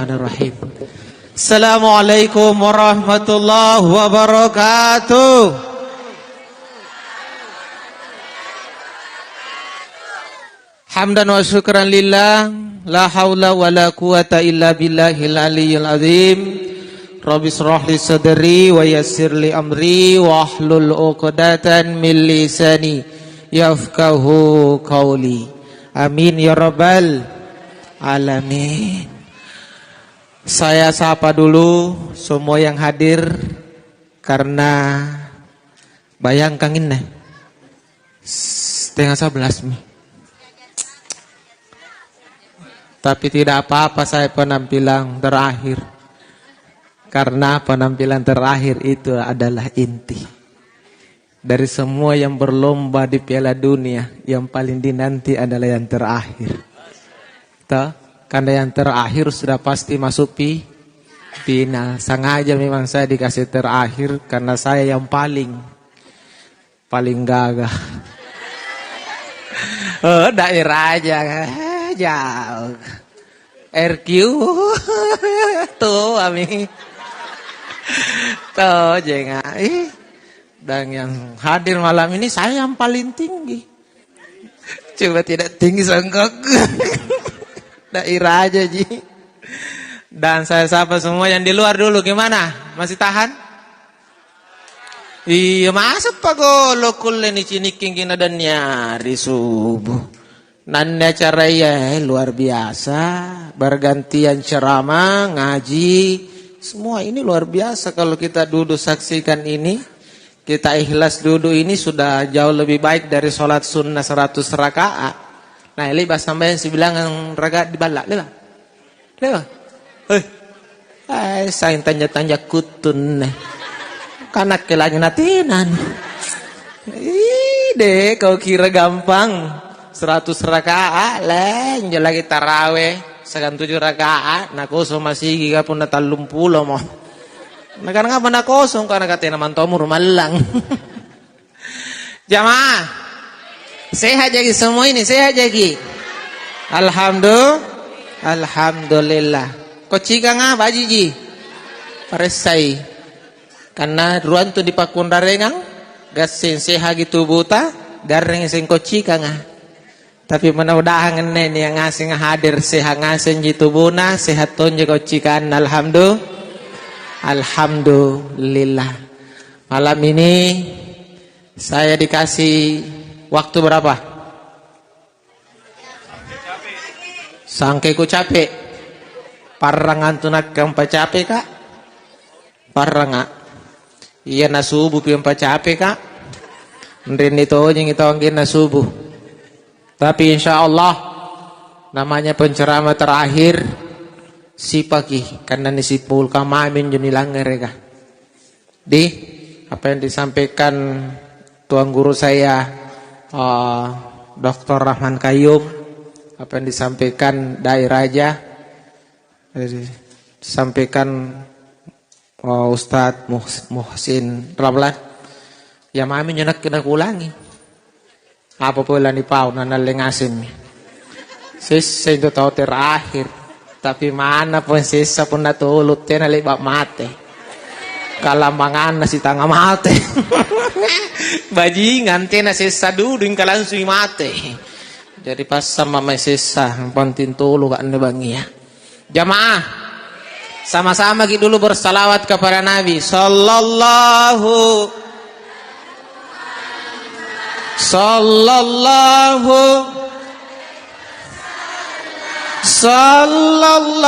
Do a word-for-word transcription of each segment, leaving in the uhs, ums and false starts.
Bismillahirrahmanirrahim. Assalamualaikum warahmatullahi wabarakatuh. Hamdan wa syukran lillah, la haula wa la quwata illa billahil aliyyil azim. Rabbi shrah li sadri wa yassir li amri wahlul uqdatan min lisani yafqahu qauli. Amin ya rabbal alamin. Saya sapa dulu semua yang hadir, karena bayangkan ini, setengah sebelas mi. Tapi tidak apa-apa, saya penampilan terakhir. Karena penampilan terakhir itu adalah inti. Dari semua yang berlomba di Piala Dunia, yang paling dinanti adalah yang terakhir. Toh? Karena yang terakhir sudah pasti masuk pi-, final. Sengaja memang saya dikasih terakhir karena saya yang paling, paling gagah. Oh, daerah aja. Eh, jauh. R Q. Tuh, ami. Tuh, jenga. Ih. Dan yang hadir malam ini saya yang paling tinggi. Coba tidak tinggi songkok. Daerah aja, Ji. Dan saya sapa semua yang di luar dulu, gimana? Masih tahan? Iya, masa pagolo kulle niciniking kina dan nyari subuh. Nanne acaraya, eh, luar biasa. Bergantian ceramah, ngaji. Semua ini luar biasa kalau kita duduk saksikan ini. Kita ikhlas duduk ini sudah jauh lebih baik dari sholat sunnah seratus rakaat. Nah, le'ba' sambayang sibilangang rakaat di balla', le'ba'. Le'ba'. Hei. Eh, saing tanja-tanja kuttunne. Kanakke lagi natenan. Ih, deh, kau kira gampang. Seratus rakaat, le, injo lagi tarawe, sagang tuju rakaat, nakosong masigi ka punna tallumpulomo. Nakana apa nakosong, kana katena mantomu rumallang. Jamaah, sehat jaki semua ini, sehat jaki? Alhamdulillah. Alhamdulillah. Kocikanga, bajiji? Paressai. Karena ruantu di pakkunrarengang, gassing sehagi tubuta, garring seng kocikanga. Tapi mudah-mudahan anne nia' ngaseng hadir, sehat ngasenji tubuna, sehat tonji kocikanna. Alhamdu-, Alhamdulillah. Malam ini saya dikasih waktu berapa? Sangke ku cape. Parrang antu nakke ampacape, Ka'. Parranga'. Iya nasubu pi ampacape, Ka'. Nrinni tojengi tau anggenna subu. Tapi insya Allah, namanya penceramah terakhir, sipaki, karena nisipulka mami injo nilangngereka. Di, apa yang disampaikan Tuan Guru saya, eh, Doktor Rahman Kayum, apa yang disampaikan Dai Raja, eh, disampaikan Oh, Ustadz Muhs-, Muhsin Ramlan. Ya mami njo nakke nakulangi. Apa pole lanipau na nalle ngasemmi. Sessa itu tau terakhir. Tapi mana pun sessa punna tulu tena le'ba' mate. Kalambanganna sitanga mate. Bajingan tena sessa dudu ingka langsung mate. Jadi passang mamai sessa, yang penting tulu ka anne bangngia. Jamaah, sama-sama ki dulu bersalawat kepada Nabi. Sallallahu, sallallahu, sallallahu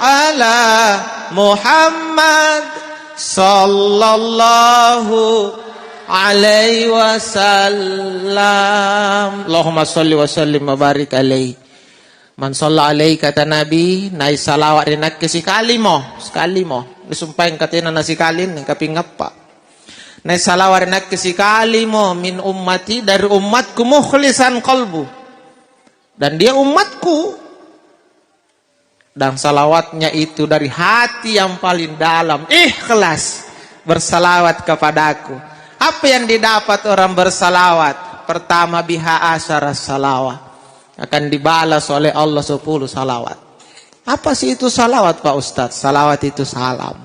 ala Muhammad, sallallahu alaihi wasallam. Allahumma salli wa sallim wa barik alaihi. Man shalla alaihi, kata Nabi, nai salawa' ri nakke sikalimo, sikalimo. Nisumpaeng katena na sikalin, kaping appa'. Nai salawa' ri nakke sikalimo min ummati, dari ummatku, mukhlisan qalbu. Dan dia ummatku. Dan salawatnya itu dari hati yang paling dalam, ikhlas bersalawat kepadaku. Apa yang didapat orang bersalawat? Pertama, biha asyara salawat. Akan dibalas oleh Allah sepuluh salawat. Apa sih itu salawat, Pak Ustadz? Salawat itu salam.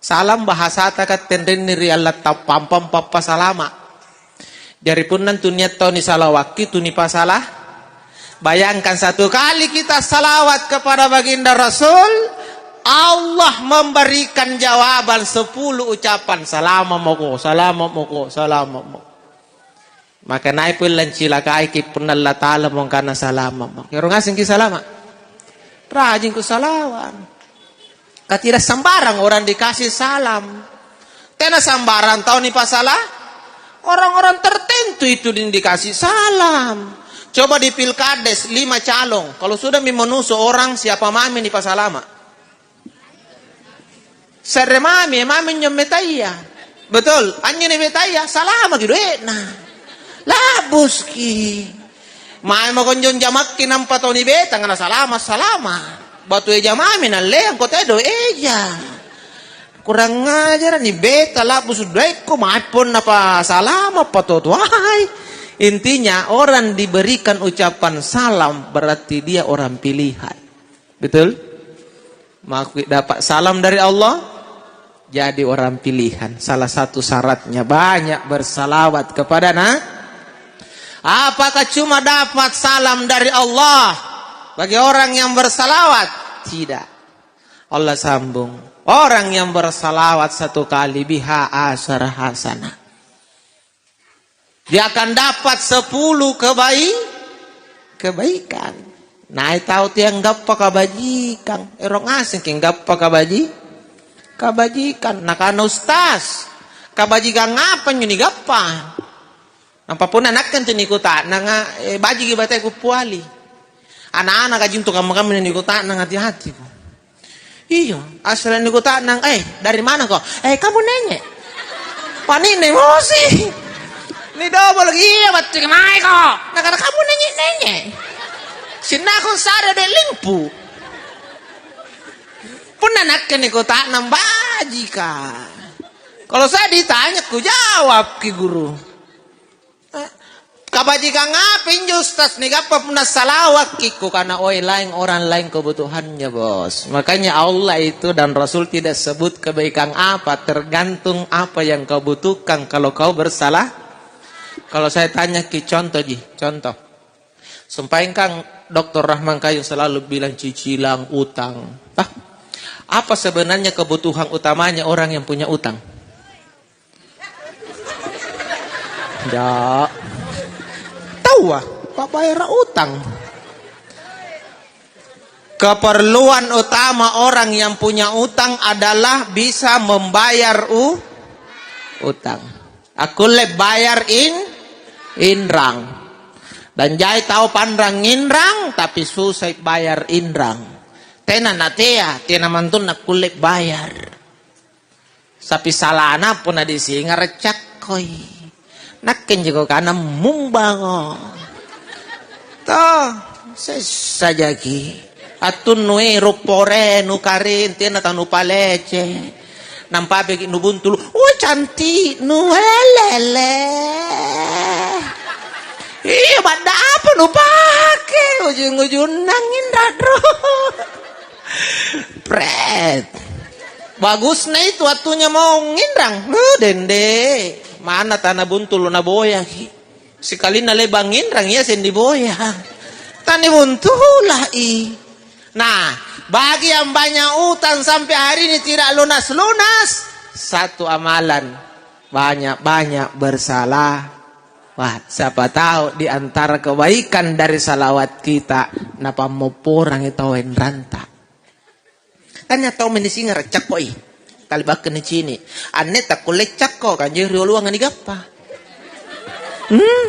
Salam bahasata kan tenrenni ri Allah tappampang pappasalama. Jari punna antu nia' tau nisalawakki tu nipasala. Bayangkan satu kali kita salawat kepada baginda Rasul, Allah memberikan jawaban sepuluh ucapan, "Salama moko, salama moko, salama moko." Maka nai pole lancilakaiki punna Allata'ala mongkana salama moko. Ero ngasengki salama? Rajingko salawat. Ka tidak sambarang orang dikasih salam. Tena sambarang tau nipasala. Orang-orang tertentu itu yang dikasih salam. Coba di Pilkades, lima calon. Kalau sudah mi manusu orang, siapa mami nipasalama? Se're mami, mami njo metaya. Betul, anjo ni metaya, salamaki doe'na. Labbuski. Mae mako njo jamakki nampa tau nibetanga na salama, salama. Batu eja mami nalleangko tedo eja. Kurang ajara ni beta labbusu doekko, mae ponna pa salama pa to tuai. Intinya orang diberikan ucapan salam berarti dia orang pilihan. Betul? Maka dapat salam dari Allah, jadi orang pilihan. Salah satu syaratnya banyak bersalawat kepada na-, apakah cuma dapat salam dari Allah bagi orang yang bersalawat? Tidak. Allah sambung, orang yang bersalawat satu kali biha asyara hasanah. Dia akan dapat sepuluh kebai-, kebaikan. Nae tau tianggappa kabajikang, ero ngasengki anggappa kabaji-, kabajikang. Nakana, "Ustaz, kabajikang apa njo nigappa?" Nampa punna nakke antu nikuta'nanga, eh, bajiki bateko kuppiali. Ana'-ana' kajintu kamma-kamma nikuta'nang ati-atiko. Iyo, assala'na nikuta'nang, "Eh, dari manako?" "Eh, kamu nenyek." Pani'na emosi. Nidoboloki, "Iya, battu kemaeko?" Nakana, "Kamu nenyek-nenyek. Sinnakung sare de' limpu." Punna nakke nikuta'nang bajika. Kalau saya ditanya, kujawabki, Guru. Eh, kabajikang apa injo, Ustaz, nigappa punna salawakki? Kukana, "Oi, laeng orang laeng kebutuhannya, Bos." Makanya Allah itu dan Rasul tidak sebut kebaikan apa, tergantung apa yang kau butuhkan kalau kau bersalah. Kalau saya tanya ki, contoh ji, contoh. Sumpaengkang Doktor Rahman Kayung selalu bilang cicilang, utang. Ah, apa sebenarnya kebutuhan utamanya orang yang punya utang? Ya. Tahu ah, pa'bayara utang. Keperluan utama orang yang punya utang adalah bisa membayar u-, utang. Akkulle bayar in-, inrang. Dan jai tau panrang inrang, tapi susai bayar inrang. Tena natea, tena mantunna kulle bayar. Sapi salana punna disingara cakkoi. Nakke njo kana mumbango. Toh, sessa jaki. Attunnu ero pore nu karing, tena tanu palece. Nampa peki nu buntulu, "Oh, cantiknu, helele." Iya, badda apa nu pake? Ujung-ujunna nginrang ro. Pret. Bagusna itu waktunya mau nginrang. Huh, dende. Mana tana buntulu na boyaki. Sikalinna le'ba' nginrang, ia seng niboya. Tanibuntula'i. Nah, bagi yang banyak utang sampai hari ini tidak lunas-lunas, satu amalan, banyak-banyak bersalawat. Siapa tahu di antara kebaikan dari salawat kita, napammopporangi tau enranta. Tanya tau menisingara cakkoi. Talibakka nicini'. Anne takkulle cakko, kanjo rioloanga nigappa. Hmm?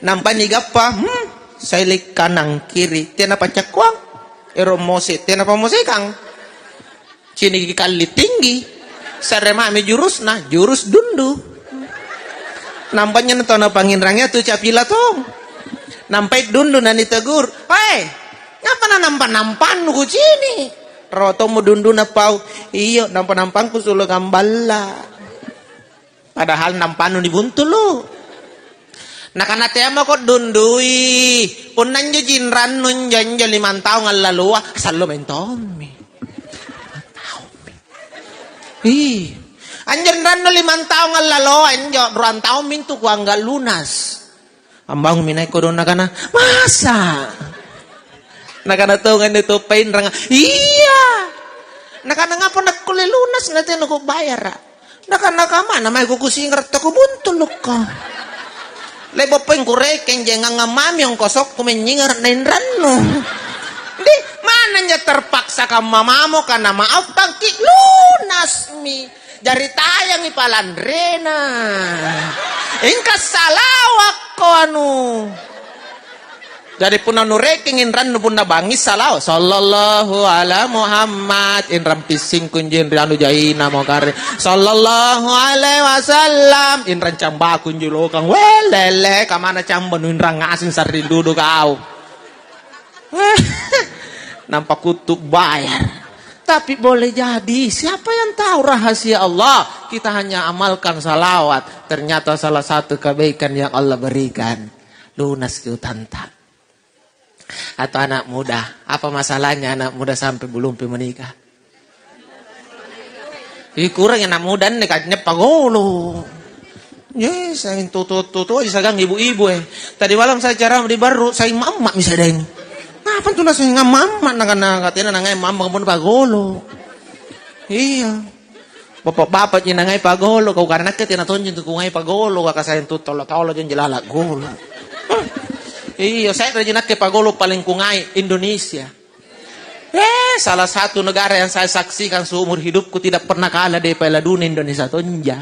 Nampa nigappa, hmm? Saile kanang kiri, tena paccakkoang. Ero mose, tena pammosekang. Ciniki kalli tinggi. Sare mami jurusna, jurus dundu. Nampanya tau napanginrangia tu capila tong. Nampai dundu nanitegur, "Hei, ngapa nanampa-nampannu kucini'?" Rawa tommo dunduna pau, "Iyo, nampa-nampangku sulu gamballa." Padahal nampannu nibuntulu. Nakana teamako dundui, punna anjo jinrannu injo, injo limang taung allaloa, sallo mentommi. Ih, anjo jinrannu limang taung allaloa injo, ruang taung mintu kuangga lunas. Ambangunmi nai' kodong nakana, "Masa?" Nakana tonganne to painranga, "Iya." Nakana, "Ngapa nakkulle lunas natena kubayara?" Nakana, "Kamana mae kukusingara' takubuntulukko? Le'ba' poeng kurekeng jangangang mami ongkosokku menyingara' nainrannu." Di, mananja terpaksa kamma mamo kana maaf tangki lunasmi. Jari tayangi palanrena. Engka salawakko anu. Jari punna nurekeng inrannu punna bangngi salawa, "Sallallahu ala Muhammad," inrang pissing kunjo inri anu jaina mo kare, "Sallallahu alaihi wasallam," inrang cambaku injo lokang, "Welele, kamana camba nu inrang ngaseng sarring dudu kau." Nampa kuttu bayar. Tapi boleh jadi, siapa yang tahu rahasia Allah? Kita hanya amalkan salawat. Ternyata salah satu kebaikan yang Allah berikan. Lunas utanta. Atau anak muda, apa masalahnya anak muda sampai belum pi menikah? Ih, kurang anak muda anne kanyappa golo. Ye, saing tutu-tutu aja sagang ibu-ibu, eh. Tadi malam saya ceramah di Barru, saing mamma mi sedeng. Ngapa tu naseng mamma nakana katena nangai mamma kamu pagolo. Iya. Bapak-bapak ji nangai pagolo, kau karena nakke tena tonji tu kungai pagolo, kaka sayang tu tolo-tolo ji lala golo. Iya, saya rajin nakke pagolo paling kungai Indonesia. Eh, salah satu negara yang saya saksikan seumur hidupku tidak pernah kalah dari Piala Dunia Indonesia tonja.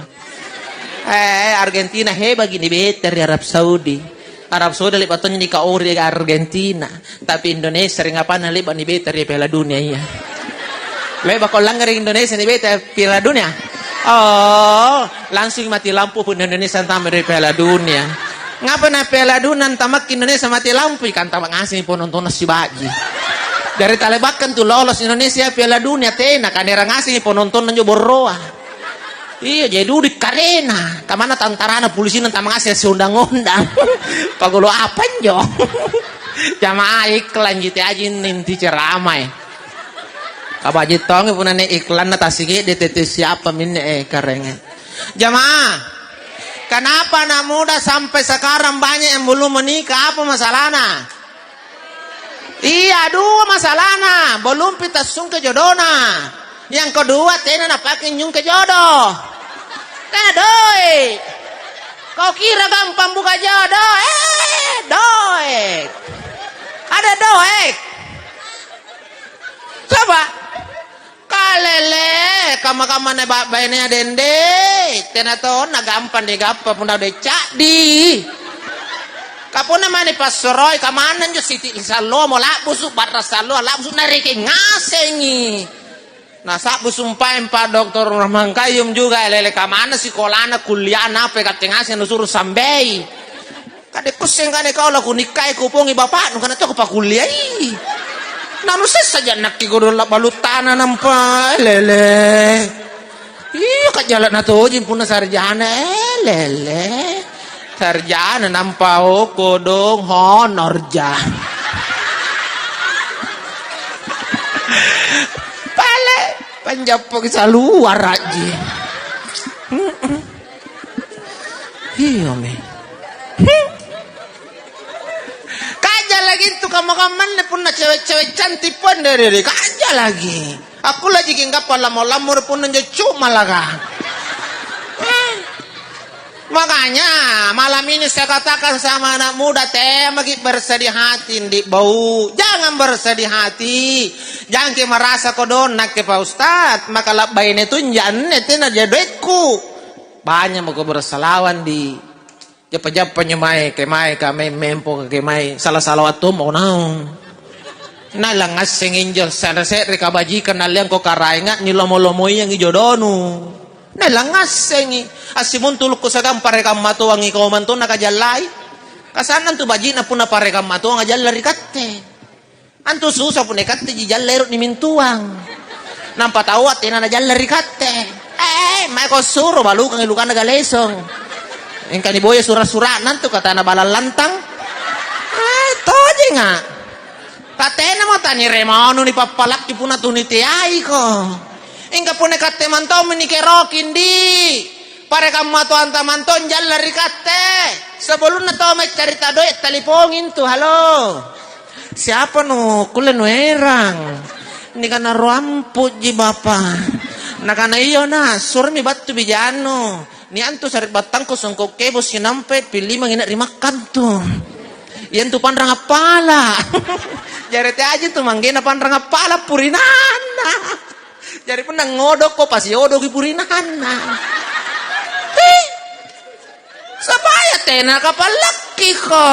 Eh, Argentina hebat gini bete ri Arab Saudi. Arab Saudi lepa tonji nikaori Argentina. Tapi Indonesia ri ngapanna le'ba' nibeta ri Piala Dunia iya. Le'ba' kau langngere' Indonesia nibeta Piala Dunia? Oh, langsung mati lampu punna Indonesia antama ri Piala Dunia. Ngapa na Piala Dunia antamakki Indonesia mati lampu? Ikan tama ngaseng penonton sibaji. Dari talebakan tu lolos Indonesia Piala Dunia tena kanera ngaseng penonton anjo borroa. Iya, jadi duduk karena kamana tantarana polisina tama ngaseng si undang-undang. Pagolo apa njo? Jamaah iklan ji te aji ninti ceramai. Kabaji tongi punna ne iklanna tasikiddi tette siapa minne, eh, karenga. Jamaah, kenapa anak muda sampai sekarang banyak yang belum menikah? Apa masalahna? Iya, dua masalahna. Belumpi tassungke jodona. Yang kedua, tena napake nyungke jodo. Tena doe'. Kau kira gampang buka jodo? Eh, doe'. Ada doe'. Coba. Kalele, kamma-kamma na ba-, bainea dende, tena tonna gampang digappa punna doe' ca'di. Kapunna mani passoroi, kamanna injo siti sallomo la'busu', ba'ra salloa la'busu', narekeng ngasengi. Nasa'bu sumpaeng Pa' Doktor Rahman Kayyum juga, lele kamanna sikolana, kulliana, apa katte ngaseng nusuro sambei. Kade kusseng kane kau lakunikkai kupongi bapa'nu kana toko pakulliai. Nanu sessa jannakki kodong labbalu tana nampa lele. Iya kajjala natojeng punna sarjana, eh, lele. Sarjana nampa o kodong honor ja. Pale panjappoki saluara ji. Mm-mm. Iya, mi. Kajja lagi intu kamma-kammanne punna cewe'-cewe' cantik pon, deh, deh, deh. Kajja lagi. Akkullejiki nggappa lammo-lammoro punna injo cumalaka. Makanya, malam ini saya katakan sama anak muda, temaki bersedih hati, ndi bau. Jangan bersedih hati. Jangki merasa kodong nakke Pak Ustaz, maka labbaine tunja anne tena jadoekku. Banyak mako bersalawang di jappa-jappa nyo mae, ke mae ka me-, mempo ke mae, sala-sala wattu mo naung. Nalang ngasseng injo se're-se're kabajikang nalleangko karaenga nilomo-lomoiangi jodonu. Nalang ngassengi assimuntulukko sagang parekamma toangi kau mantonna kajallai. Kasanna tu baji'na punna parekamma toang ajalla ri katte. Antu susa punna ikatte ji jalla ero' nimintuang. Nampa taua tena najalla ri katte. Eh, maeko suro balukangi lukanna galesong. Engka niboya sura'-sura'na antu katana balang lantang. Eh, tojenga. Katenamo taniremonu nipappalakki punna tuniteaiko. Engka punna katte mantommi nikeroki, ndi. Pare kamma toanta mantong jalla ri katte. Sebelumna tau mai carita doe', talipongi intu, "Halo. Siapa nu kulle nuerang?" Nikana, "Ruampuji, Bapa." Nakana, "Iyo, Na', suromi battu bijanu. Niantu sari'battangku songko' kebo sinampe pillimangi na' ri makkantu. Iantu panrang appala'." Jari teaji tu manggena panrang appala' purinanna. Jari punna ngodokko, pasiodoki purinanna. Hei, supaya tena kapallakkiko.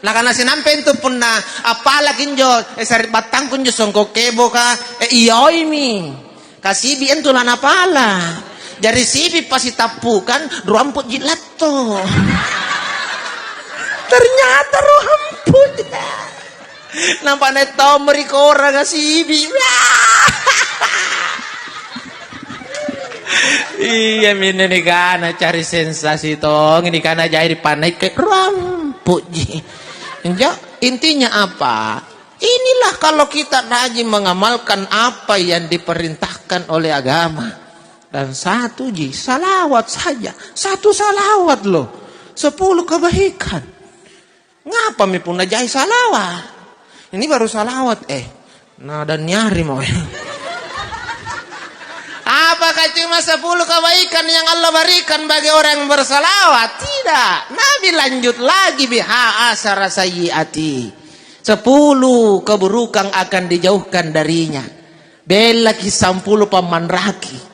Nakana sinampe intu punna appalaki injo, eh, sari'battangku injo songko' keboka, eh, ioimi. Kasibi' intu lanapala. Jari sibi' pasitappukang, ruampuji latto. Ternyata ruampuji. Nampa nai' tommo ri koranga sibi'. Iyaminne nikana cari sensasi tongi, nikana jai ri panaikke, ruampuji. Injo, intinya apa? Inilah kalau kita rajin mengamalkan apa yang diperintahkan oleh agama. Dan satu ji, salawat saja. Satu salawat loh. Sepuluh kebaikan. Ngapami punna jai salawat? Ini baru salawat, eh. Nah, dan nyari mau. Apakah cuma sepuluh kebaikan yang Allah berikan bagi orang yang bersalawat? Tidak. Nabi lanjut lagi, "Biha asara sayyiati." Sepuluh keburukan akan dijauhkan darinya. Bellaki sampulo pammanraki.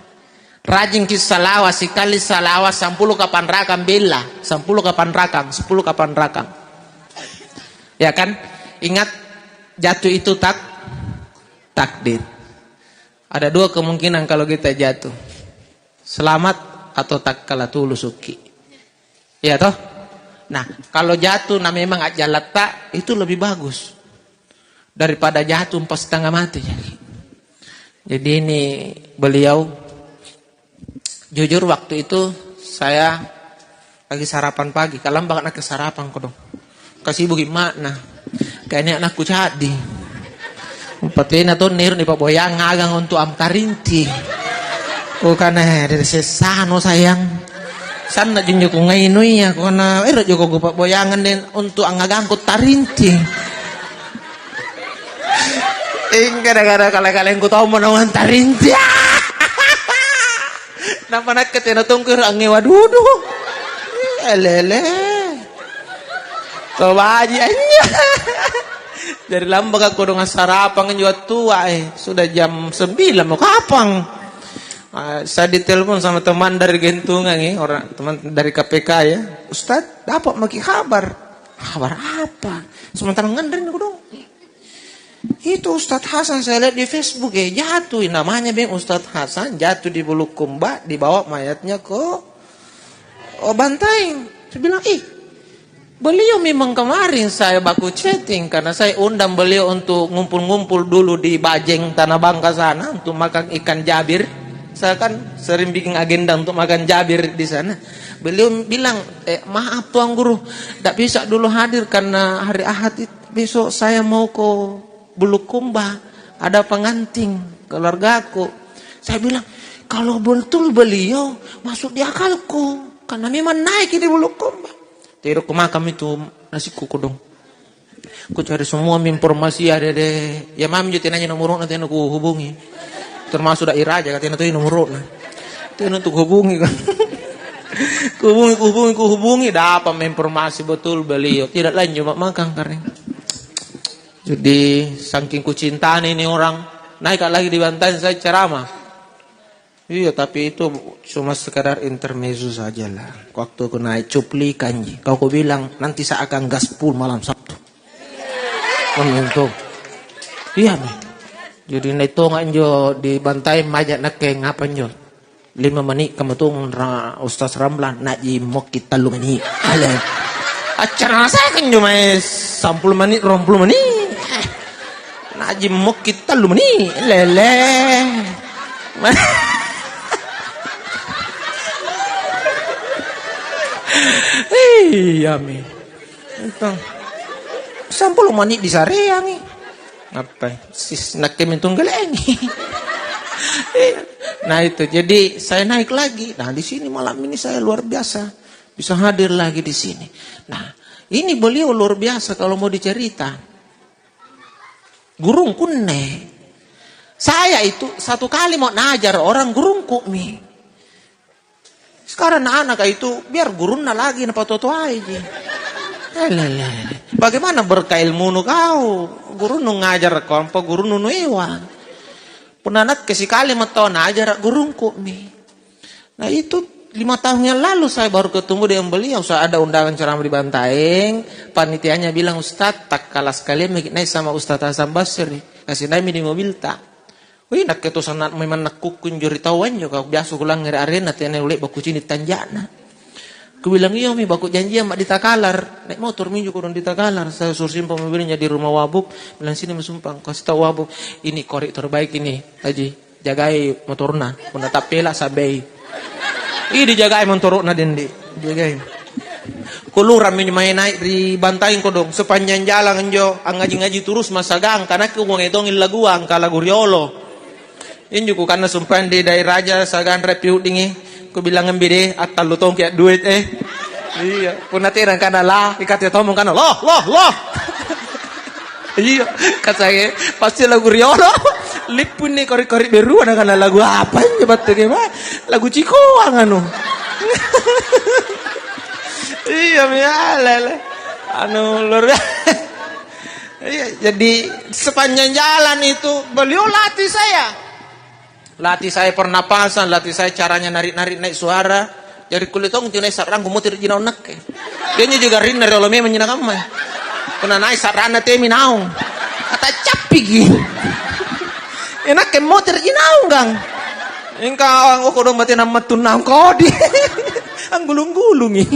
Rajingki salawa, sikali salawa, sampulo kapanrakang bella, sampulo kapanrakang, sepuluh kapanrakang. Ya kan? Ingat, jatuh itu tak-, takdir. Ada dua kemungkinan kalau kita jatuh. Selamat atau takkala tulusukki. Iya toh? Nah, kalau jatuh, nah, memang ajjalatta, itu lebih bagus daripada jatuh pas setengah mati. Jadi ini beliau, jujur, waktu itu saya lagi sarapan pagi, kalambaka nakke sarapan kodong. Kasibuki makna. Kayaknya anakku caddi. Patena tonna ero' nipa'boyang ngagang untu' am-, tarinting. Kukana, "Eh, dari sessano, sayang. Sanna' junjo kungainui ya," kukana, "ero' joko kupa'boyangang deh untu' angngagangku tarinting." Ingkana-kana kale-kalengku tommo naung tarinting. Nampa nakke tena tongko ero' angngewa dudu. Elele. Tau baji' anjo. Jari lambaka kodong assarapang injo wattua, eh. Sudah jam sembilan mau kapang. Ah, saya ditelepon sama teman dari Gentungang, eh, orang teman dari K P K ya. "Ustaz, dapat maki kabar." "Kabar apa?" "Sementara nganreng kodong." "Itu Ustadz Hasan saya lihat di Facebook, eh, jatuh. Namanya beng Ustadz Hasan, jatuh di Bulukumba, dibawa mayatnya ke, oh, Bantaeng." Saya bilang, "Ih, beliau memang kemarin saya baku chatting, karena saya undang beliau untuk ngumpul-ngumpul dulu di Bajeng, Tanah Bangka sana, untuk makan ikan jabir. Saya kan sering bikin agenda untuk makan jabir di sana." Beliau bilang, "Eh, maaf Tuan Guru, tidak bisa dulu hadir karena hari Ahad itu." "Besok saya mau ke Bulukumba, ada pengantin keluargaku." Saya bilang, "Kalau betul beliau, masuk di akalku, karena memang naik di Bulukumba." Terokku makan itu nasiku kodong. Kucari semua informasi ada deh. Ya, mami juga tanya nomornya, tena kuhubungi. Termasuk Dai Raja, katanya tuh nomornya. Tena tuh kuhubungi. Kuhubungi, kuhubungi, kuhubungi. Dapat informasi betul beliau. Tidak lanjut mak-, makan, karena Jadi, saking kucintanya ini orang, naik lagi di Bantaeng saya ceramah. Iya, tapi itu cuma sekedar intermezzo saja lah. Waktu aku naik cuplikan ji. Kau ku bilang, "Nanti saya akan gaspol malam Sabtu." Kan gitu. Iya, mi. Jadi, naik tonga injo di Bantaeng, majak nakke ngapa injo? Lima meni' kamatong ra Ustaz Ramlan, na'ji mokki tallu meni'. Ale. Acara saya kan cuma sampulo meni', ruampulo meni'. Na'ji mokki tallu meni'. Lele. Iyami. Itu. Sampulo mani disareangi. Apa? Sis, nakke mintu gale'engi. Iya. Nah, itu. Jadi, saya naik lagi. Nah, di sini malam ini saya luar biasa. Bisa hadir lagi di sini. Nah, ini beliau luar biasa kalau mau dicerita. Gurungku nne. Saya itu satu kali mau najar orang gurungku mi. Sekarang anak-anak itu biar gurunna lagi napatotoaiji. Elele. Bagaimana berkah ilmunu kau? Gurunnu ngajar kompo, gurunnu nuewa. Punna nakke sikali metto najara gurungku mi. Nah, itu lima tahun yang lalu saya baru ketemu dengan beliau. Saya ada undangan ceramah di Bantaeng, panitianya bilang, "Ustaz, takkala sekalian maki naik sama Ustaz Hasan Basri, kasi naikmi di mobilta." Wih, nakke tu sanna' memang nakkukku injo ri taua injo, ka biasa kulangngere arena, tena ule bakucini tanja'na. Kubilang, "Iyo mi, baku janjiang ma di Takalar." Naik motor minjo kodong di Takalar, saya suruh simpang mobilnya di rumah Wabub, bilang, "Sini mo sumpang, kasih tau Wabub, ini korek terbaik ini, Haji. Jagai motorna, punna tappela sabei." Ih, dijagai motoro'na dendi. Jagai. Kulurammi mae naik ri Bantaeng kodong, sepanjang jalan injo angngaji-ngaji terus masagang, ka nakke kuangai tongi laguang, ka lagu riolo. Injo kukanna sumpaeng di daeraja sagang rai piuddingi, kubilang, "Embi deh, attallu tongki adduit eh." Iya, punna tena kana lah, ikate tommo kana, "Loh, loh, loh." Iya, kacange pasti lagu riolo. Lippunni kori-kori berua nakana, "Lagu apa injo battu ke, Pak?" "Lagu Cikoang anu." Iya, mi alele. Anu, luar biasa. Iya, jadi sepanjang jalan itu beliau latih saya. Latih saya pernapasan, latih saya caranya narik-narik naik suara. Jari kulle tong tinai sarrangku moterji naung nakke. Ianjo juga rinna riolo memang nyina kamma. Punna naik sarranna temi naung. Kata cappiki. Inakke moterji naung, Gang. Engka angkoko dong batena mattu naung kodi. Anggulung-gulungi.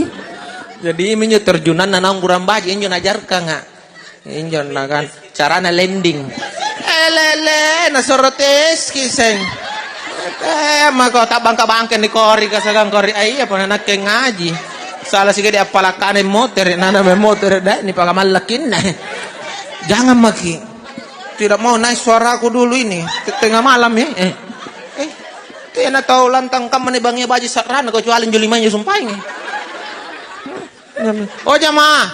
Jadi minjo terjunanna naung kurang baji, injo najarkanga. Injo na kan, carana landing. Elele, nasoro teski seng. Eh, mako tabbangka-bangka nikori kasagang kori. Eh, iya, punna nakke ngaji. Salah sikidi appalakkana motere, nana motere, dai, nipakamallakkinna. Jangan maki. Tidak mau naik suaraku dulu ini. Te-, tengah malam ya. Eh. Eh, tena tau lantang kamma nih bangngia baji sarrana kecuali injo limanya sumpaingi. Oh, jamaah.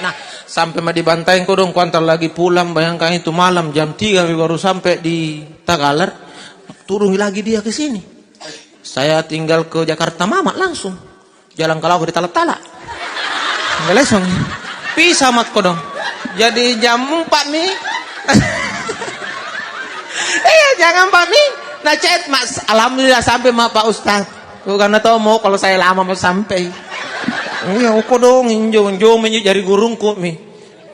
Nah, sampai ma di Bantaeng kodong, kuantar lagi pulang, bayangkan itu malam jam tiga baru sampai di Takalar, turungi lagi dia ke sini. Saya tinggal ke Jakarta Mama langsung. Jalan kalau aku ditala-tala. Nggak lesong. Bisa mak kodong. Jadi jam empat nih. Iya, jangan Pak Mi. Nah, chat, Mas. Alhamdulillah sampai ma Pak Ustaz. Bukan tahu mau kalau saya lama mau sampai. Iya, uko dong, injo, injo menjadi jari gurungku mi.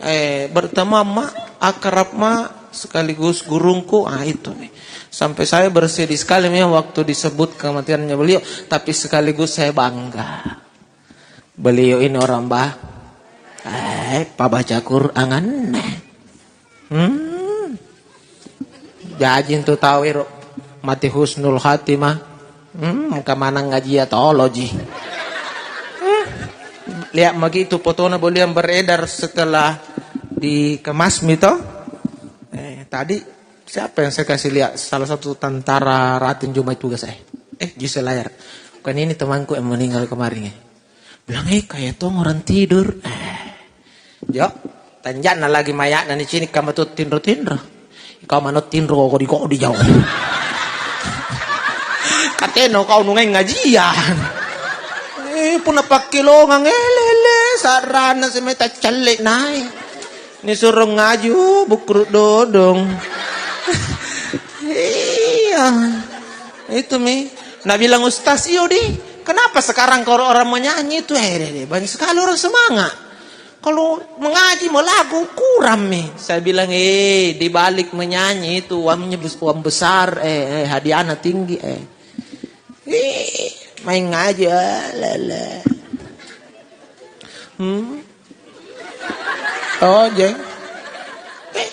Eh, berteman ma, akrab ma, sekaligus gurungku, ah itu mi. Sampai saya bersedih sekali mi waktu disebut kematiannya beliau, tapi sekaligus saya bangga. Beliau ini orang bah, eh, pabaca Quran anne. Hmm. Jaji intu tau ero' mate husnul khatimah. Hmm, kamanang ngajia toloji. Hmm. Lihat maki itu fotona beliau yang beredar setelah dikemas mi to. Eh, tadi siapa yang saya kasih lihat? Salah satu tentara rating jumai tugas eh. Eh, jise layar. Bukan ini temanku yang meninggal kemarin eh. Bilang, "Eh, kayak tong orang tidur." Eh. Jo, tanja'na lagi maya'na nicini' kamma tu tinro-tinro. Kau mano tinro kodi-kodi jauh. Kateno kau nungai ngajian. Eh, punna pakkelongang, eh, lele, sarrana semeta calle naik. Nisuro ngaji, uh, bukkuru dodong. Iya. Itu mi. Nabilang ustaz, "Iyo di, kenapa sekarang kalau orang menyanyi itu, eh, deh, deh, banyak sekali orang semangat. Kalau mengaji, melagu, kurang mi." Saya bilang, "Eh, di balik menyanyi itu uangnya bes-, uang besar, eh, eh, hadiahnya tinggi, eh." Ih, main ngaji, ah, lele. Hmm. Oh, jeng. Eh,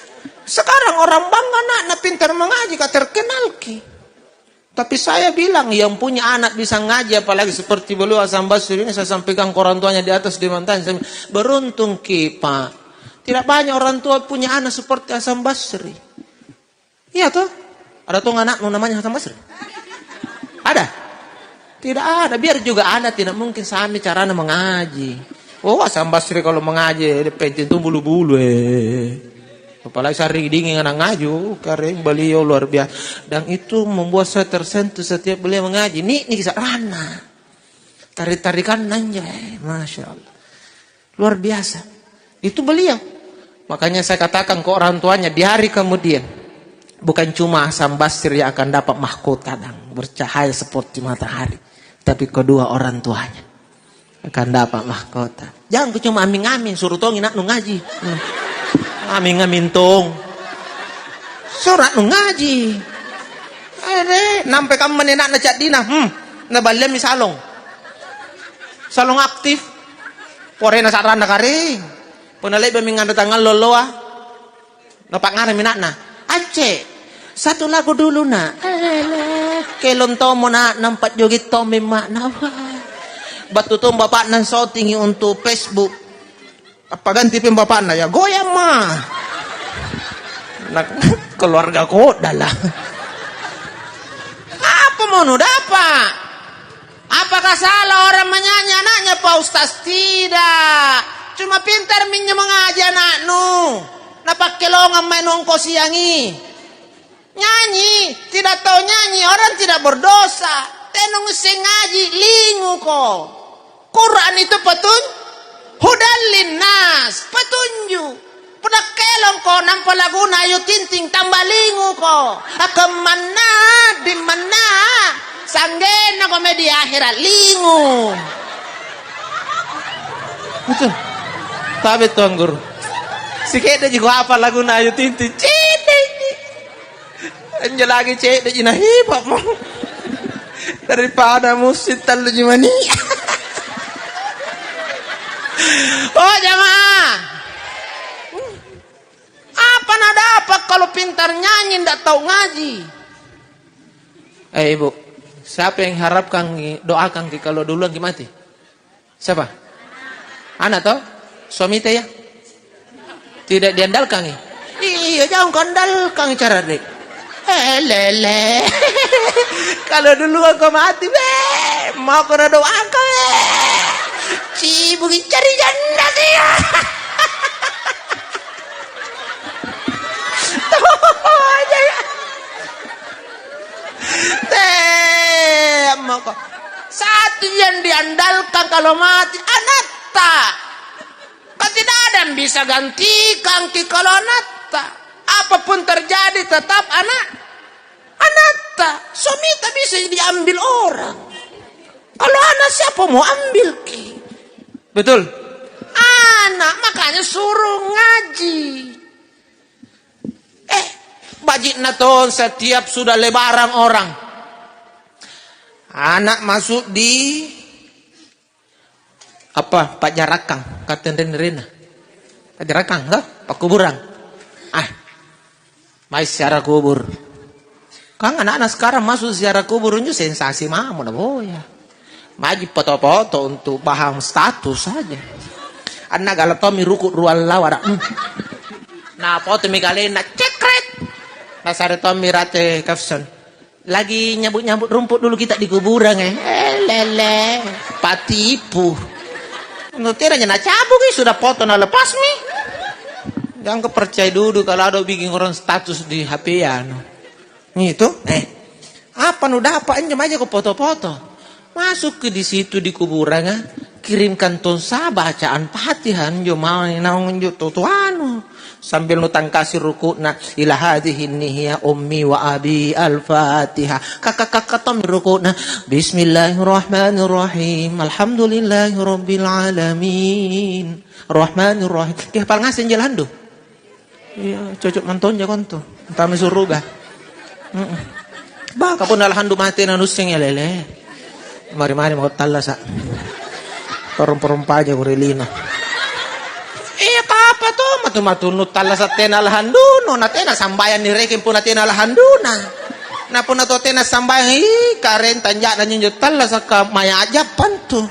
sekarang orang bangga anakna pintar mengaji, ka terkenal ki. Tapi saya bilang, yang punya anak bisa ngaji, apalagi seperti beliau Hasan Basri ini, saya sampaikan ke orang tuanya di atas, di mantan, saya bilang, "Beruntungki, Pak. Tidak banyak orang tua punya anak seperti Hasan Basri." Iya toh? Ada tong anakmu namanya Hasan Basri? Ada? Tidak ada. Biar juga ada, tidak mungkin sami carana mengaji. Oh, Hasan Basri kalau mengaji, dia penting tuh bulu-bulu, eh. Apalagi sari dingin anak ngaji, oh, keren beliau luar biasa. Dan itu membuat saya tersentuh setiap beliau mengaji. Nih, nih, sarana. Tarik-tarikan nanya, eh, Masya Allah. Luar biasa. Itu beliau. Makanya saya katakan ke orang tuanya di hari kemudian, bukan cuma Hasan Basri yang akan dapat mahkota dan bercahaya seperti matahari, tapi kedua orang tuanya akan dapat mahkota. Jangan cuma aming-aming, suruh tongi nak nu ngaji. Hmm. Aming-aming tong. Suruh nak nu ngaji. Ere, nampe kamma nenakna caddina. Hmm. Naballiammi salong. Salong aktif. Porena sa'ranna kare. Punna le'ba'mi nganre tangngallo alloa, napa'ngaremi ana'na, "Acce, satu lagu dulu, Nak." "Elele, kelong tommo, Nak, nampa joget tommi amma'na." Wah. Battu tong bapa'na syutingi untuk Facebook. Appagantipi bapa'na, "Ya, goyang, Ma." Nah, keluarga kodala. Apa mau nudapa? Apakah salah orang menyanyi anaknya, Pak Ustaz? Tidak. Cuma pintar minjo mengaji anaknu. Napakkelongang mae nongko siangi. Nyanyi, tidak tahu nyanyi, orang tidak berdosa. Tenung isseng ngaji, linguko. Quran itu petun-, hudal linnas, petunjuk. Punna kelongko nampa laguna Ayu Ting Ting, tamba linguko. Akemmanna, dimmanna, sanggennako mae di ahera, lingu. Betul. Tabe Tuan Guru. Sike'deji kuhafal laguna Ayu Ting Ting. Cedde'ji. Anjo lagi cedde'ji nahiba'mo. Daripada musti talluji mani. Oh, jamaah. Apa nadapat kalau pintar nyanyi ndak tau ngaji? Eh, Ibu, siapa yang harapkan doakan ki kalau duluan ki mati? Siapa? Ana' toh? Suamita ya? Tidak diandalkangi? Iya, jangan kau andalkangi cara dek. Eh, lele. Kalau dulu aku mati, be, mau kena doakan, be. Cibuki cari janda sih. Teh, mako. Satu yang diandalkan kalau mati, anatta. Kan tidak ada yang bisa gantikan ki kalau anatta. Apapun terjadi, tetap anak, anatta. Suami tak bisa diambil orang. Kalau anak siapa mau ambil ki? Betul? Anak, makanya suruh ngaji. Eh, bajikna tong setiap sudah lebaran orang. Anak masuk di apa, pa'jarakang, katenren-renna. Pa'jarakang, toh? Pakkuburang. Ah, mai ziarah kubur. Kang anak-anak sekarang masuk ziarah kubur, injo sensasi mamo naboya. Maji foto-foto untuk bahan status saja. Anna gala tommi ruku' ruang lawara. Hmm. Nah, foto mi kalenna, cekrek. Nasare tommi rate caption. Lagi nyambut-nyambut rumput dulu kita di kuburan, eh. Eh, lele, patipu. Untuk tiranya nacabuki, sudah foto nalepasmi. Jangan kau percaya dulu kalau ada bikin orang status di H P anu. Itu, eh. Apa nu dapat, injo maja kau foto-foto. Masuk ke di situ di kuburan, ah. Kirimkan tong sa bacaan Fatihah, injo mau naung injo tutoanu. Sambil nutangkasi ruku'na, "Ila hadhihi nihya ummi wa abi al-Fatihah." Kaka-kaka tommi ruku'na, "Bismillahirrahmanirrahim. Alhamdulillahirabbil alamin. Rahmanirrahim." Kihapal ngaseng je landu. Iya, cocok mantonja kontu. Entah misuruga. Mm-mm. Bah, kapun alhamdulillah mate na nusseng ya lele. Mari-mari mau tallasa. Torong-porong paja ko ri lino. Iya, kapa to matu-matu nu tallasa tena alhanduno, na tena sambayang nirekeng puna tena alhanduna. Na punna tau tena sambayang, ih, karenta anja'na njo tallasaka maya a'jappa antu.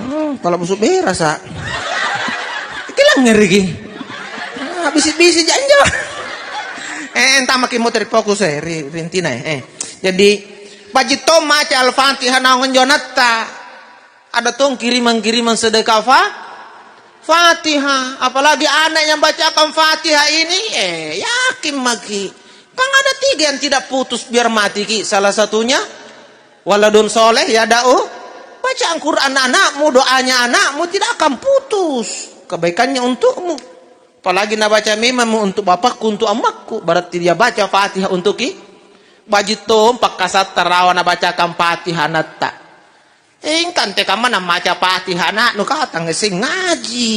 Hmm, pala busu berasa. Kilangngereki. Ah, bisi-bisi ja anjo. Eh, entamaki mo ri fokus, eh, ri, ri intina, eh. Eh. Jadi, baji' to maca Al-Fatihah naung anjo anatta. Ada tong kirimang-kirimang sedekah fa-, Fatihah. Apalagi anak yang bacakan Fatihah ini, eh, yakin maki. Kan ada tiga yang tidak putus biar matiki. Salah satunya, waladun soleh yada'u. Bacaan Quran anakmu, doanya anakmu tidak akan putus. Kebaikannya untukmu. Apalagi nabaca memangmu untuk bapakku, untuk ammakku. Berarti dia baca Fatihah untuk ki. Baji' tong pakkasatta rawa nabacakan Fatihah anatta. Eh, engka antekamma nammaca Fatihah ana'nu, katang seng ngaji.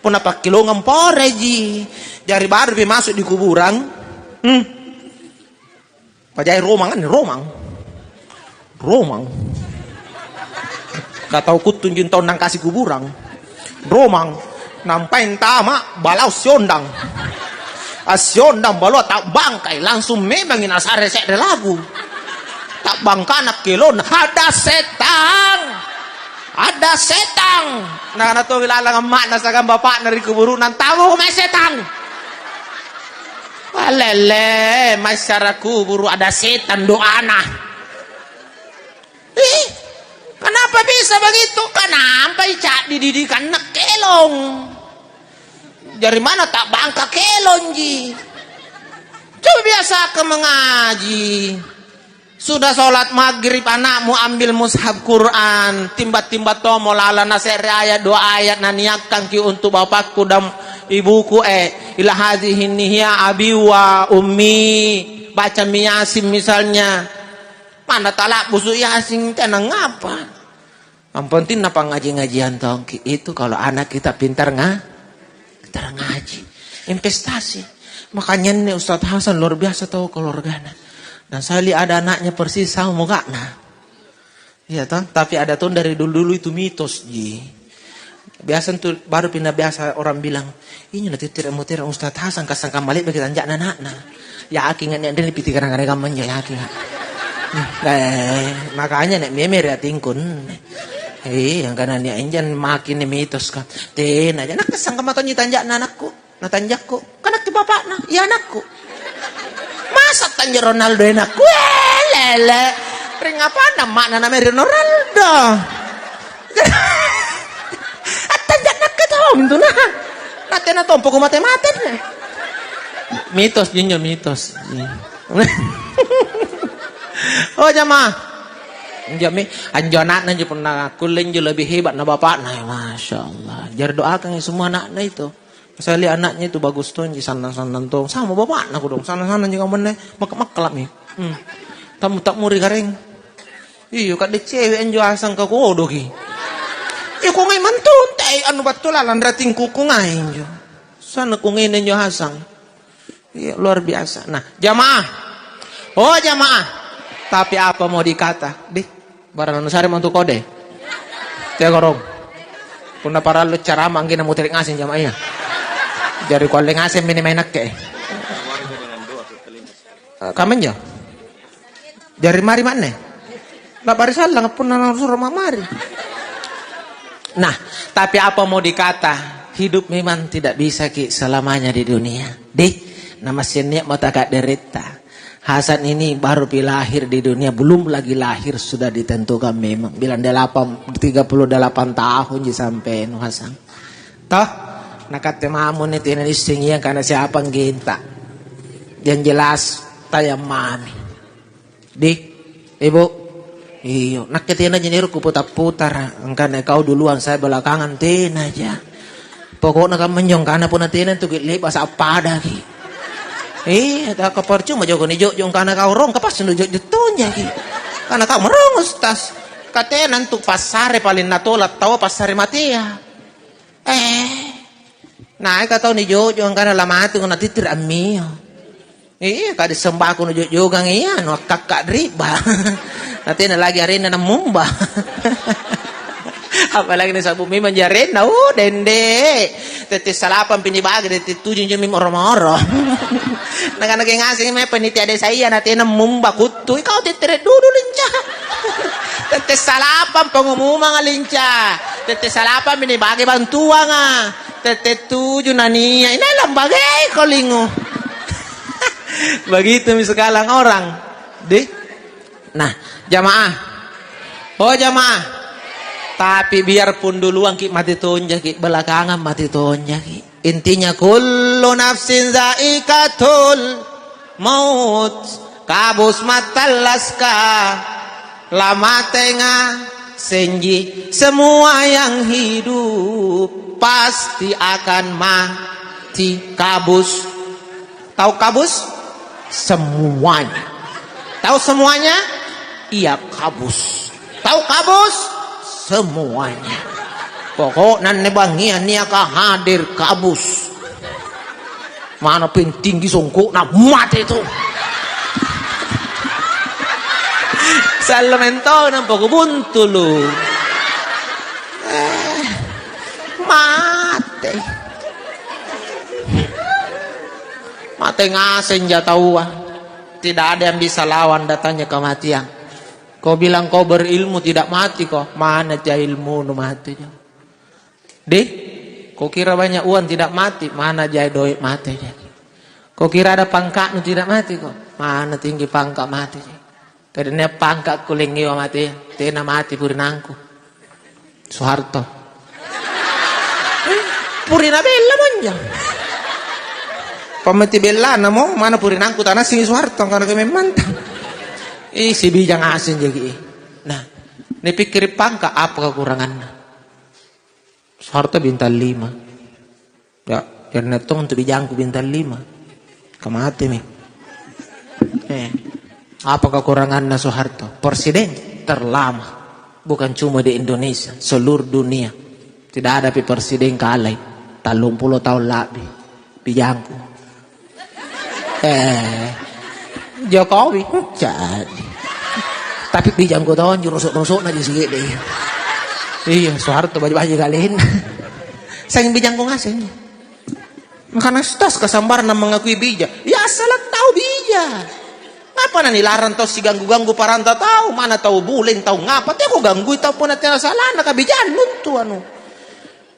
Punna pakkilongang poreji. Jari barupi masuk di kuburang. Hmm. Pajai romang anne, romang. Romang. Katau kuttunjung taung nangkasi kuburang. Romang. Nampai antama' balau siondang. Assiondang balua ta'bangkai, langsung memangi nasare se're lagu. Ta'bangkana kelonna, "Ada setang! Ada setang!" Nakana tongi lalang amma'na siagang bapa'na ri kuburu'na, "Antamuko mae setang!" Alele, masyara kuburu ada setang doana. Ih, kenapa bisa begitu? Kan nampai ca'di didikanna kelong. Jari mana ta'bangka kelongji? Coba biasakan mengaji. Sudah sholat maghrib, anakmu ambil mushaf Quran, timba-timba tomo lalang na se're ayat, dua ayat, naniakkangki untuk bapakku dan ibuku, eh, ila hadhihi nihiya abi wa ummi. Bacami Yasin misalnya. Mana tala'busu Yasin, tena ngapa? Yang penting napangngaji-ngajian tongki. Itu kalau anak kita pintar nga-, pintar ngaji. Investasi. Makanya ini Ustadz Hasan luar biasa tahu keluarganya. Dan saya lihat ada anaknya persis sama mukanya. Iya toh, tapi ada tuh dari dulu-dulu itu mitos ji. Biasa tuh baru pindah biasa orang bilang, "Ini nanti tidak mau tidak Ustadz Hasan kasangka malik bagi tanjakna anakna." Yakin nggak nih, ada nih piti kadang-kadang kamu aja yakin nggak? Eh, makanya nek meme ri atingkun. Eh, yang kana nia injan makin nih mitos kan. Tena aja nak sangka matonji tanjakna anakku, na tanjakku. Kan anakku bapakna, iya anakku. Masa tanja Ronaldo anakku? Eh, lele. Ring apana makna namanya Ronaldo? Attanja'na ke tong tu nah. Natena tompo ku mate-mate. Mitos jinjo mitos. Oh jamaah. Injo mi, anjo anakna injo punna kulle injo lebih hebat na bapakna, ya, Masya Allah. Jari doakan semua anakna itu. Saya lihat anaknya itu bagus tonji, sannang-sannang tong. Sama bapakna kodong, sannang-sannang juga menne, makka-makkala'mi. Hmm. Tamu-tamu ri gareng. Iyo, kadde cewe anjo asang kakodoki. Iyo, kungai mantuntai anu battu lalang ratingku kungai injo. Sana kungai injo asang. Iya, luar biasa. Nah, jamaah. Oh, jamaah. Tapi apa mau dikata? Deh, barang anu sare mantu kode. Tegorong. Punna parallu carama anggina mutere ngaseng jamaah iya. Jari kualle ngaseng mini main nakke. Eh, kamanjo? Jari mari manne? Labbari sallang punna nasuro ma'mari. Nah, tapi apa mau dikata, hidup memang tidak bisa ki selamanya di dunia. Deh, namassiannia mata kaderetta. Hasan ini baru pi lahir di dunia, belum lagi lahir sudah ditentukan memang. Bilang delapan, tiga puluh delapan tahun ji sampai nu Hasan. Toh, nakatte mamo ni tena nisseng iya kana siapa nggenta. Yang jelas tayang mami. Di, Ibu. Iyo, nakke tena jenero kuputa-putara, angkana kau duluan saya belakangan tena aja. Pokokna kammanjo angkana punna tena tu ki le'ba sappadaki. Eh, taka percuma joko ni jojo angkana kau rong kapas nu jojo tonjaki. Karena kau merong ustas. Katena antu passare paling natola tau passare matea. Eh, naeka tau nijo'jo angkana lamatu natitiri ammio. Iya, kade sembako nujo'jogang iya, nu akkakka ri'ba. Natena lagi arenna namumba. Apalagi nisa'bu memang jarenna, uh, dende. Tette salapang pi nibage, tette tuju injo memang oro-moro. Nakana ke ngaseng mae panitia desaya, na tena mumba kuttu. Ikau tettere dudu, Linca. Tette salapang pengumumanga, Linca. Tette salapang pi nibage bantuanga. Tette tuju nania. Inai lambageko lingu. Begitumi sekarang orang. Deh. Nah, jamaah. Oh, jamaah. Tapi biarpun duluangki' mate tonjaki', belakangang mate tonjaki'. Intinya, kullu nafsin zaikatul maut. Kabus matallaska, lamatenga senji. Semua yang hidup pasti akan mati. Kabus. Tau kabus? Semuanya. Tau semuanya? Iya, kabus. Tau kabus? Semuanya. Pokokna anne bangngia niaka hadir kabus. Mana pentinggi songkokna mate tu. Sallo mentong nampa kubuntulu. Eh, mate. Mate ngaseng ja taua. Tidak ada yang bisa lawan datangnya kematian. Kau bilang kau berilmu tidak mati kau, mana ja ilmunu mati ja. Deh, kau kira banyak uang tidak mati, mana ja doe' mati ja. Kau kira ada pangka'nu tidak mati kau, mana tinggi pangka' mati ja. Kadannia pangka' kulengewa mate, tena mati purinangku. Soeharto. Purina bella monjo. Pammati bellana mo, mana purinangku tanassingi Soeharto, karena kememmanta. Ih, sibijang asing jaki. Nah, nipikkiri pangka' apa kekuranganna? Soeharto bintang lima. Ya, jari nattong untuk bijangku bintang lima. Kamatemi. Eh, apa kekuranganna Soeharto? Presiden terlama. Bukan cuma di Indonesia, seluruh dunia. Tidak ada pi presiden kalai. Tallumpulo tahun lebih. Bijangku. Eh, Jokowi, jadi. Tapi bijangku tonji, rosok-rosokna ji sikiddi. Iya, Soeharto baji-baji kalenna. Seng bijangku ngaseng. Makana stas kasambarang mengakui bija. Ya, assalang tau bija. Apa nanilarang tau siganggu-ganggu paranta tau, mana tau buleng, tau ngapa, teko ganggui tau punna tena salana, kabijannu tu anu.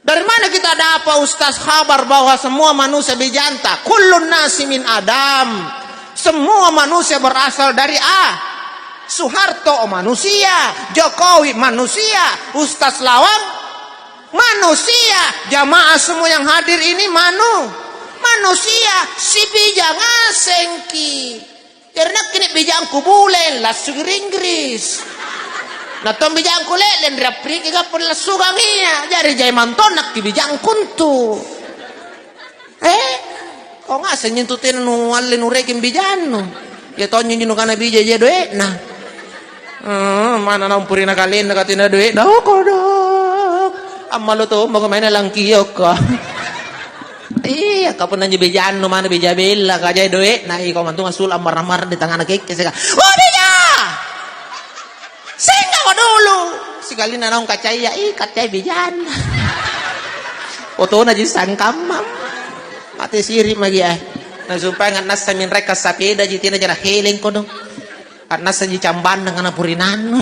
Dari mana kita dapat, Ustaz, kabar bahwa semua manusia bijanta? Kullun nasi min Adam. Semua manusia berasal dari A. Soeharto manusia, Jokowi manusia, Ustaz Lawang manusia, jamaah semua yang hadir ini manu-, manusia, sibija ngasengki. Jari nakke nia' bijangku buleng, lassuki ri Inggris. Na tong bijangku le'leng ri Afrika, gappa lassukangi ia. Jari jai mantong nakki bijangku antu. Eh, kau ngaseng intu tena nualle nurekeng bijannu. Ia tonji nukana bija jai doe'na. Eh, mana naung purina kalenna ka tena doe'na, oh, kodong. Ammalo tombako maena langkiokko. Iya, ka punna anjo bijannu manna bija bella, ka jai doe'na, iko mantunga sulu' ammarrang-marrang di tangngana kekkeseka. "Oh, bija! Singgako dulu!" Sikalina naung kacaya, ih, kacai bijanna. Otona ji sangkamma. Mate siri' maki, eh. Nasupaya ngannassa minreka sapeda ji, tena jara heleng kodong. A'nassaji cambanna kana purinannu.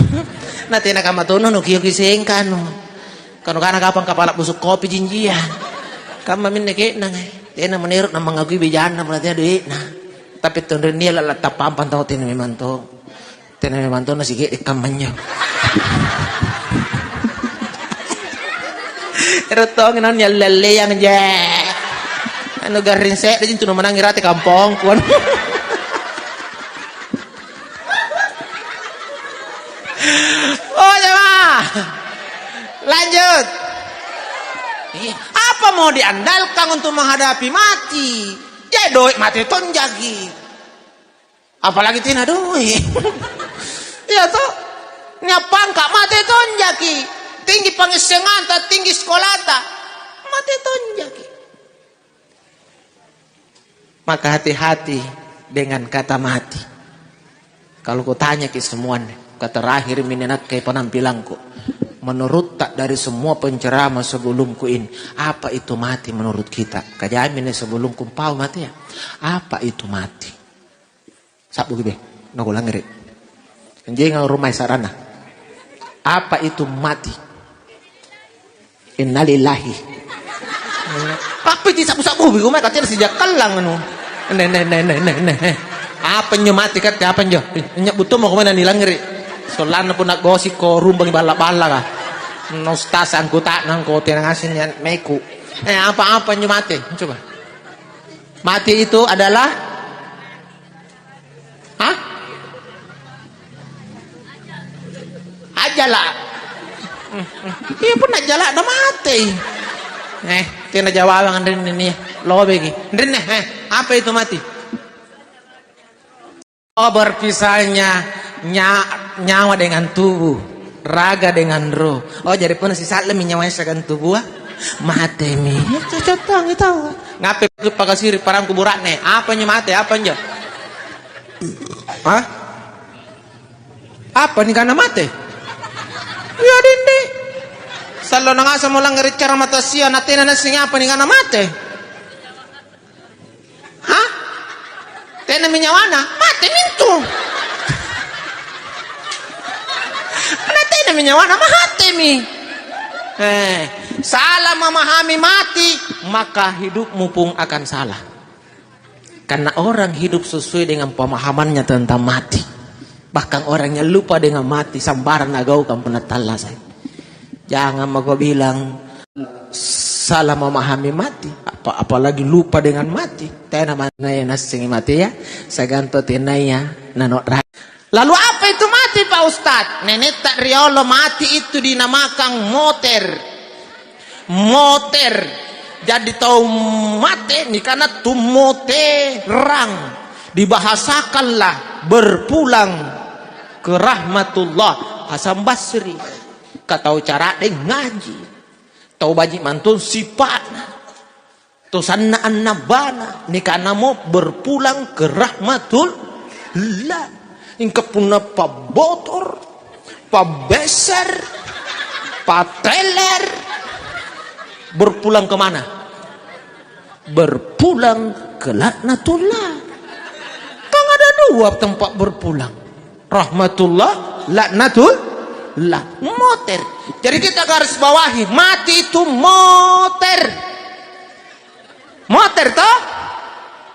Na tena kamma tonu nukioki sengkanu. Kanu kana kapang kapala busuk kopi jinjia. Kamma minne ke'nanga. Tena menero namangakui bijanna punna tena doe'na. Tapi tonrinnia la'la tappampang tau tena memang to. Tena memang to nasike'de kammanjo. Ero tongi naung nialle-alleang je. Anu garring se'reji intu namanangi rate kampongku. Oh, jamaah. Lanjut. Iya. Apa mau diandalkan untuk menghadapi mati? Ya, doe' mate tonjaki. Apalagi tena doe'. Iya, toh? Nia' pangka' mate tonjaki. Tinggi pangassenganta, tinggi sekolata. Mate tonjaki. Maka hati-hati dengan kata mati. Kalau kutanyaki semuanya, kata terakhir mi nakke penampilangku. Menurutta dari semua penceramah sebelumku ini, apa itu mati menurut kita? Kajamina sebelumku pau mati ya. Apa itu mati? Sabbuki be, nakulangngere. Anjinga rumai sarana. Apa itu mati? Innalillahi. Pappi ti sabbu-sabbu, biko mai katena sijakkallang anu. Neh, neh, neh, neh, neh, neh. Apa njo mati katte, apa njo? Nyo butumo ko mana nilangngere. Sollanna punna gosip ko rumbangi balla-balla ka. No stas angkuta'nang ko tena ngaseng nia meku. Eh, apa-apa njo mati? Coba. Mati itu adalah Hah? Ajala. Iya pun ajala na matei. Eh, tena jawabang anrinni nia. Lobeki. Anrinni, eh, apa itu mati? Oh, berpisahnya nya-, nyawa dengan tubuh, raga dengan roh. Oh, jadi punna sisallemi nyawa siagang tubua, matemi. Cocok tong itu. Ngape pakasiri parang kubura'ne? Apa njo mate? Apa njo? Hah? Apa nikana mate? Iya, dindi. Sallo nangasamo langngerek cara matasia, natena nassing apa nikana mate? Hah? Tenami nyawana? Mate mintu. Natenami nyawana, mahatemi. Eh, salah memahami mati, maka hidupmu pung akan salah. Karena orang hidup sesuai dengan pemahamannya tentang mati. Bahkan orang yang lupa dengan mati, sambarang nagaukang punna tallasai. Jangan mako bilang salah memahami mati, apa-, apalagi lupa dengan mati. Tena manaya nassengi mati ya, saganto tenaya nano'ra. Lalu apa itu mati, Pak Ustadz? Nenetta riolo mati itu dinamakan moter. Moter. Jadi tau mate nikana tu moterang. Dibahasakanlah berpulang ke rahmatullah. Hasan Basri. Ka tau cara'de ngaji. Tau baji' mantong sipa'na. Tosanna annabana, nikanamo berpulang ke rahmatullah. Ingka punna pabbotor, pabbeser, pateller, berpulang ke mana? Berpulang ke laknatullah. Kan ada dua tempat berpulang. Rahmatullah, laknatullah, moter. Jadi kita garis bawahi, mati itu moter. Moter toh?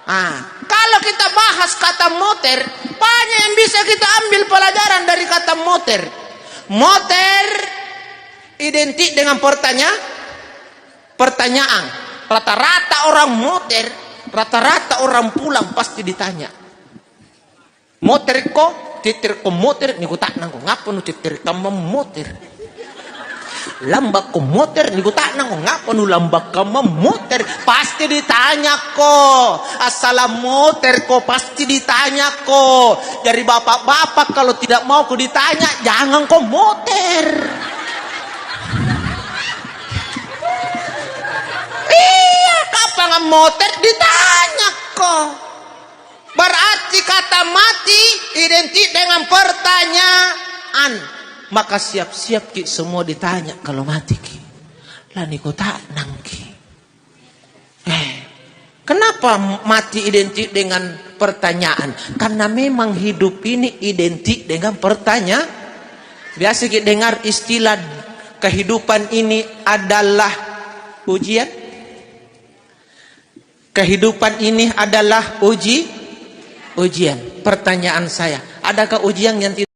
Ah, kalau kita bahas kata moter, banyak yang bisa kita ambil pelajaran dari kata moter. Moter identik dengan pertanya-, pertanyaan. Rata-rata orang moter, rata-rata orang pulang pasti ditanya. Moterko, tittirko moter, nikuta'nangko, "Ngapa nucittir kamma moter? Lambakko moter," nikuta'nangko, "Ngapa nulamba kamma moter?" Pasti ditanyako, "Assala moterko," pasti ditanyako. Jari bapak-bapak kalau tidak mau ko ditanya, jangangko moter. Iya, kapang moter ditanyako. Berarti kata mati identik dengan pertanyaan. Maka siap-siapki semua ditanya kalau matiki. Lanikuta'nangki. Eh, kenapa mati identik dengan pertanyaan? Karena memang hidup ini identik dengan pertanyaan. Biasaki dengar istilah kehidupan ini adalah ujian? Kehidupan ini adalah uji-, ujian. Pertanyaan saya, adakah ujian yang tidak